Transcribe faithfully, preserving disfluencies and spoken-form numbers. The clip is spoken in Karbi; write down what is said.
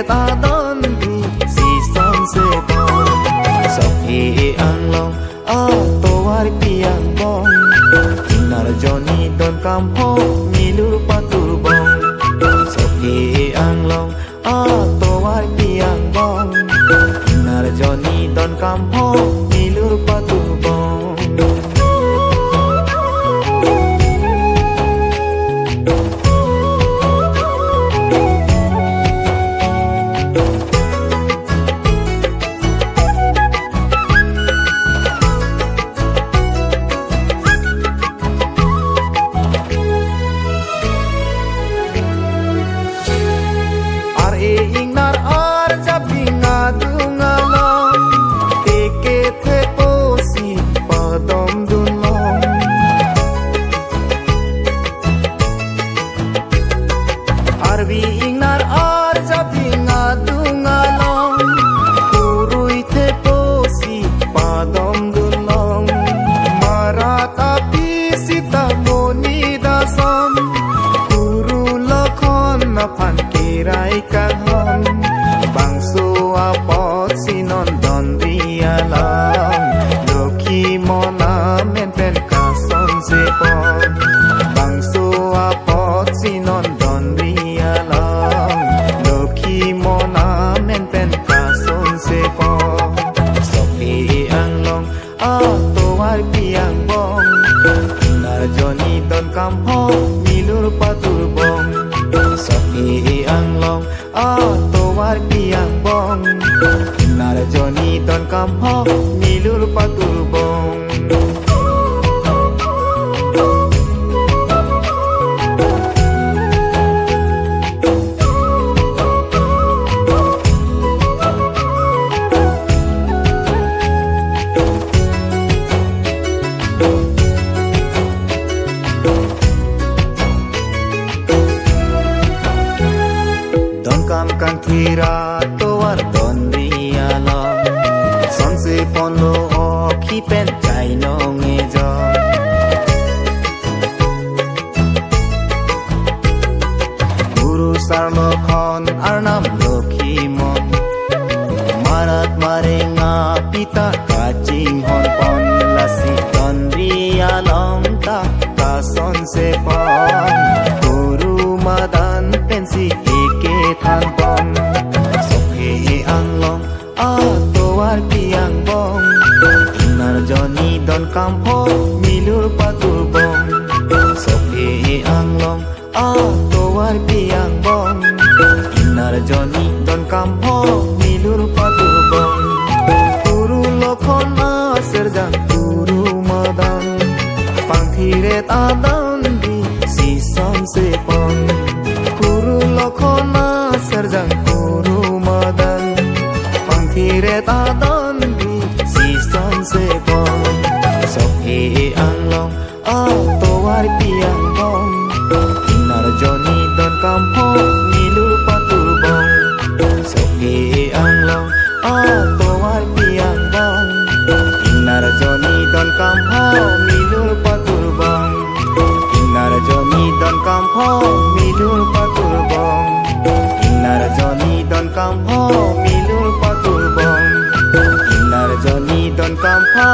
ta donri si sonse pon. Sokhe anglong atovar pi angbong, Inarjoni don kampho milur patur bong. Sokhe anglong atovar pi angbong, Inarjoni don kampho milur patur bong. Ar-e ingnar arjap ding adung along, teke thepo si padom dunlong. Arvi ingnar arjap ding adung along, kurui thepo si padom dunlong. Marat api sita moni dason, Kuru Lokhon aphan kirai kanghon. Bangso apot si non donri along, Lokhi mon amen pen kasonse pon. Bangso apot si non donri along, Lokhi mon amen pen kasonse pon. Sokhe anglong atovar pi angbong, Inarjoni don kampho milur patur bong. Sokhe anglong atovar pi angbong, Inarjoni don kampho milur patur bong. Donkam kangthir atovar donri along, sonse ponlo okhi pen chainong ejong. Kuru Sar Lokhon arnam Lokhi mon, marat mareng api ta kachinghon pon. Lasi donri along ta kasonse pon, Kuru Madan pensi eke than pon. Sokhe anglong atovar pi angbong, Inarjoni don kampho milur patur bong. Sokhe anglong atovar pi angbong, Inarjoni don kampho milur patur bong. Kuru Lokhon aserjang Kuru Madan, pangthiret adonri si sonse pon. Kuru Lokhon aserjang Kuru Madan, pangthiret adonri si sonse pon. Sokhe anglong atovar pi angbong, Inarjoni don kampho milur patur bong. Sokhe anglong atovar pi angbong, Inarjoni don kampho milur patur bong. Inarjoni don kampho milur patur bong. Inarjoni don kampho milur patur bong. Inarjoni don kampho